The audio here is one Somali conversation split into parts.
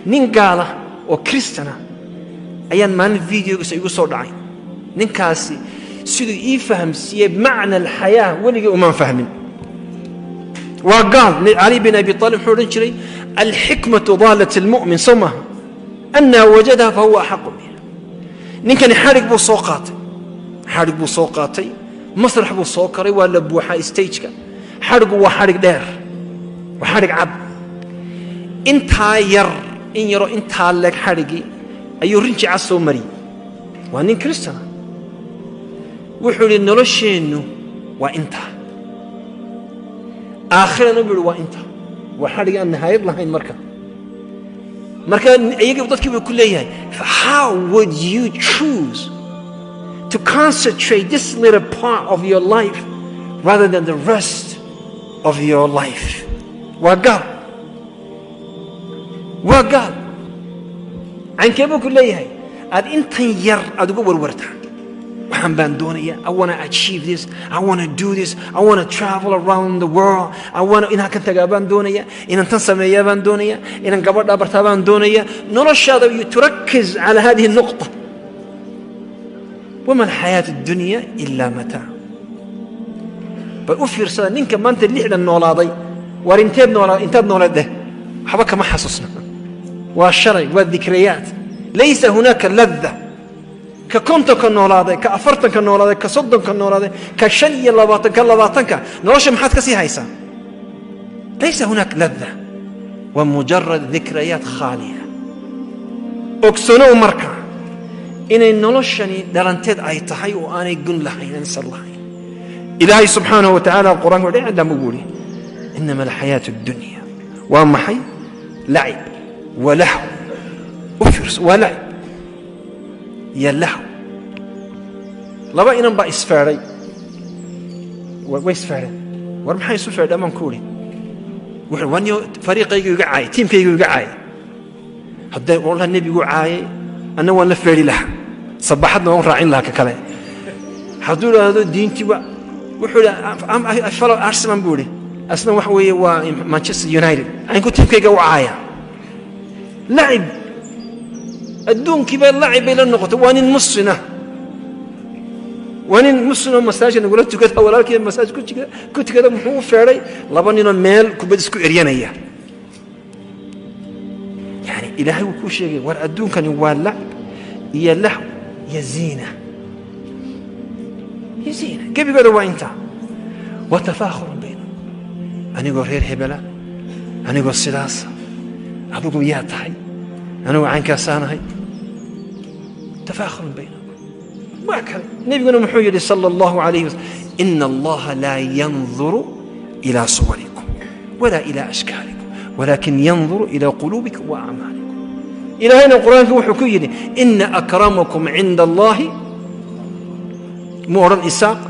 Nin gaala oo Kristana ayaan maalin videogiisa igu soo dhacay. Ninkaasi siduu ii fahamsiiyey macna alxayaa weligii umaan fahmin. Waa gaal. Cali bin Abi Aalib wuxuu odhan jiray: "Alxikmatu daalat almu'min", soo maaha? "Annaa wajadaha fahuwa axaqu biha." Ninkani xadhig buu soo qaatay, xadhig buu soo qaatay, masrax buu soo koray, waa la buuxaa stageka. Xadhigu waa xadhig dheer, waa xadhig cad, intaa yar, in yaroo intaa leeg xadhigii ayuu rinji cad soo mariyey. Waa nin Kristana. Wuxuu idhi: "Nolosheennu waa intaa, aakhirana," buu ihi, "waa intaa." Waa xadhig aan nihaayad lahayn. Marka iyaga dadkii buu ku leeyahay: "How would you choose to concentrate this little part of your life rather than the rest of your life?" Waa gaal, waa gaal. Caynkee buu ku leeyahay aad intan yar aad uga warwartaa? Waxaan baan doonaya, I wanna achieve this, I wanna do this, I wanna travel around the world, I wanna inaan kan tagaa baan doonaya, inaan tan sameeyaa baan doonaya, inaan gabadhaa bartaa baan doonaya. Noloshaada تركز على هذه النقطة. وما الحياة الدنيا إلا متاع. Bal u fiirsada ninka maanta 60 noolaaday. War inteed noolaa, intaad noolaad deh, waxba kama xasuusna. Waa shalay, waa ذكريات، ليس هناك لذة. Ka 50-ka noolaaday, ka 40-ka noolaaday, ka 30-ka noolaaday, ka 25, ka 20-ka, nolosha maxaad ka sii haysaa? ليس هناك لذة، waa مجرد ذكريات خالية. Ogsanow marka inay noloshani dhalanteed ay tahay oo aanay gun lahayn, aansan lahayn. Ilaahay subxaanahu wa tacaala qur-aanka dhinac buu yidhi: إنما الحياة الدنيا waa maxay? لعب ولهو. U fiirso, waa lacib iyo lahw. Laba inan baa isfeedhay, way isfeedheen. War maxay isu feedhaan baan ku idhi. Wuxuu waniyo fariiqaygu iga caayay, tiimkaygu iga caayay. Haddee wallah nebigu caayay, anna waan la feedhi lahaa, sabaxadna waan raacin lahaa. Ka kale hadduu idhaahdo diintii wa, wuxuu idhi: "I follow Arsenal," buu idhi. Asna waxa weeye waa Manchester United. Caynku tiimkayga u caaya. Lacib adduunkiiba lacib bay la noqotay. Waa nin muslina, waa nin muslimoo masaajid nagula tukada, walaalkii masaajid ku tukada. Muxuu u feedhay? Laba ninoo meel kubad isku eryanaya. Yani Ilaahay wuu kuu sheegay: war adduunkani waa lacb iyo lahw iyo ziina iyo ziina. Gebigooda waa intaa. Waa تفاخر bayna anigoo reer hebela, anigoo sidaasa, adigu yaa tahay, anigu caynkaasaanahay. تفاخر baynakum, waa kale. Nebiguna muxuu yidhi صلى الله عليه وسلم: إن الله لا ينظر إلى صوركم ولا إلى أشكالكم ولكن ينظر إلى قلوبكم وأعمالكم. Ilaahayna qur-aanka wuxuu ku yidhi: إن أكرمكم عند الله. Mu odhan Isaaq,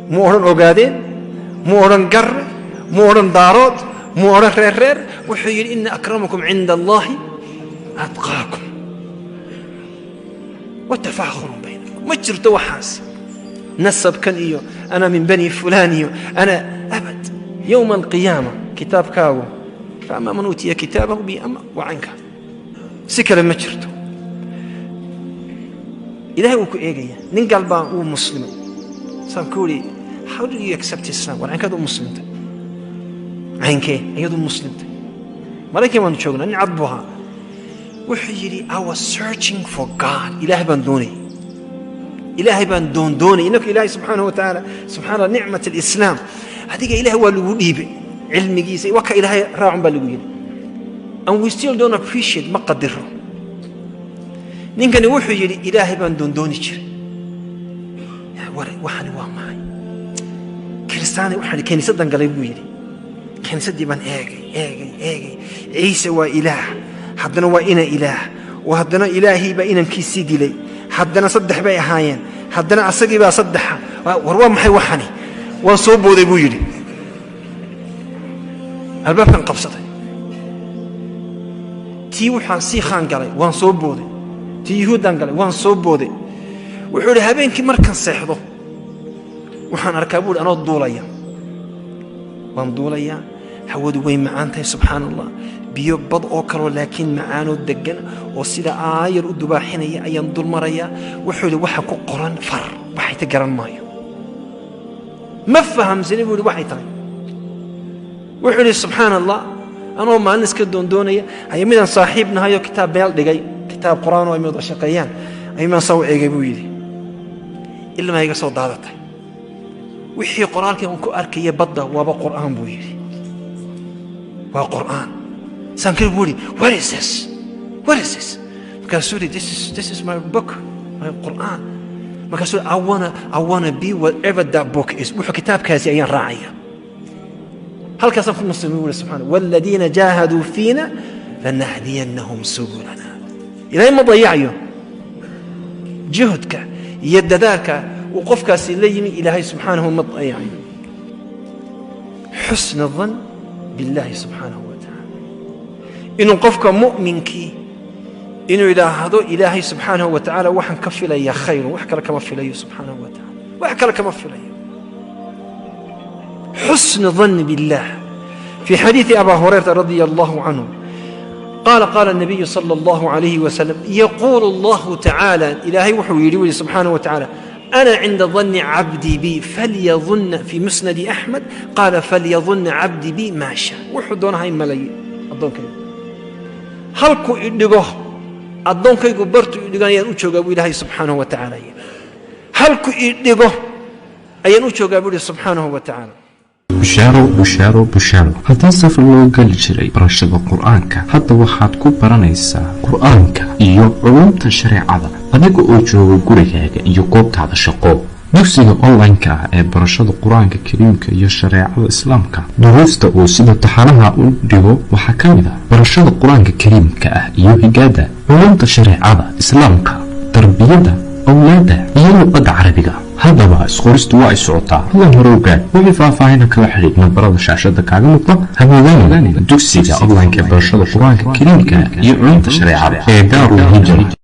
mu odhan Ogaadeen, mu odhan Garre, mu odhan Daarood, mu odhan reer reer. Wuxuu yidhi: إن أكرمكم عند الله أتقاكم. وتفاخر بينكم ma jirto. Waxaas nasabkan iyo أنا من بني فلان iyo أنا أبد. يوم القيامة kitaabkaagu: فأما من أوتي كتابه بيمينه wacanka. Si kale ma jirto. Ilahay wuu ku eegaya. Nin gaal baa wuu muslimay. Saan ku idhi: "How did you accept Islam? War caynkaad u muslimtay, caynkee ayadu muslimtay?" Maraykan baanu joognaa. Nin cad buu ahaa. Wuxuu yidhi: "I was searching for God. Ilaahay baan doonayay, Ilaahay baan doondoonay." Innaka Ilaahay subxaanahu wa tacaala, subxana Allah, نعمة الإسلام, adiga Ilahay waa lagu dhiibay cilmigiisa, waa ka Ilaahay raacun baa lagu yidhi, and we still don't appreciate, ma qadiro. Ninkani wuxuu yidhi: "Ilaahay baan doondooni jiray. War waxani waa maxay? Kiristaani waxaan kiniisaddan galay," buu yidhi. "Kiniisaddii baan eegay, eegay, eegay. Ciise waa Ilaah, haddana waa ina Ilaah, oo haddana Ilaahii baa inankiisii dilay, haddana saddex bay ahaayeen, haddana asagii baa saddexa. War waa maxay waxani? Waan soo booday," buu yidhi, "albaabkan qabsaday. Tii waxaan sii khaan galay, waan soo booday. Tii Yuhuuddaan galay, waan soo booday." Wuxuu idhi: "Habeenkii markaan seexdo waxaan arkaa," buu ihi, "anoo duulaya. Waan duulayaa, hawadu way macaan tahay, subxaan Allah, Biyo bad oo kaloo laakiin macaanoo degan oo sida aayar u dubaaxinaya ayaan dul marayaa. Wuxuu yidhi, waxa ku qoran far, waxay ta garan maayo, ma fahamsani, buu yidhi, waxay tahay. Wuxuu yidhi, subxaan Allah, anoo maalin iska doondoonaya aya midaan saaxiib nahayoo kitaab meel dhigay, kitaab Qur'aan oo ay wada shaqeeyaan ayumaan soo eegay, buu yidhi. Ilmaa iga soo daadatay. Wixii qoraalkii aan ku arkaya badda waaba Qur'aan, buu yidhi, waa Qur'aan. Saan kale, buu yidhi, "What is this? What is this?" Markaasuu yidhi, This is my book, my Qur'aan." Markaasuu yidhi, I wanna be whatever that book is." Wuxuu kitaabkaasi ayaan raacaya. Halkaasaan ku muslimay, buu yidhi. Subxaana والذين جاهدوا فينا لنهدينهم سبلنا. Ilaahay ma dayacayo juhdka iyo dadaalka uu qofkaasi la yimi. Ilaahay subxaanahu ma dayacayo. حسن الظن بالله subxaanahu wa tacaala, inuu qofka mu'minkii inuu yidhaahdo, Ilaahay subxaanahu wa tacaala waxaan ka filayaa khayrun, wax kale kama filayo, subxaanahu wa tacala, wax kale kama filayo. حسن الظن بالله. في حديث أبا هريرة رضي الله عنه قال: قال النبي صلى الله عليه وسلم: يقول الله تعالى، إلهي وحو يريد سبحانه وتعالى، أنا عند ظن عبدي بي فليظن. في مسند أحمد قال: فليظن عبدي بي ما شاء. Wuxuu doona ha maleeyo addoonkaygu. Halkuu idhigo addoonkaygu, bartu idhigo ayaan u joogaa, buu Ilaahay subxaanahu wa tacaala. Halku idhigo ayaan u joogaa, buu ihi subxaanahu wa tacaala. Bushaaro, bushaaro, bushaaro! Haddii safar loo geli jiray barashada Qur-aanka, hadda waxaad ku baranaysaa Qur-aanka iyo culumta shareecada adiga oo jooga gurigaaga iyo goobtaada shaqo. Dugsiga online-ka ah ee barashada Qur-aanka Kariimka iyo shareecada Islaamka, duruusta uu sida taxanaha u dhigo waxaa ka mid ah barashada Qur-aanka Kariimka ah iyo higaada, culumta shareecada Islaamka, tarbiyadda awlaadda iyo luqadda Carabiga. Haddaba isqoristu waa ay socotaa, hadan hore ogaad. Wixii faahfaahina kala xidhiid nambarada shaashada kaaga muuqda. Hamoodaan dugsiga online-ka ee barashada Qur-aanka Kariimka iyo culumta shareecada ee Daarul Hijra.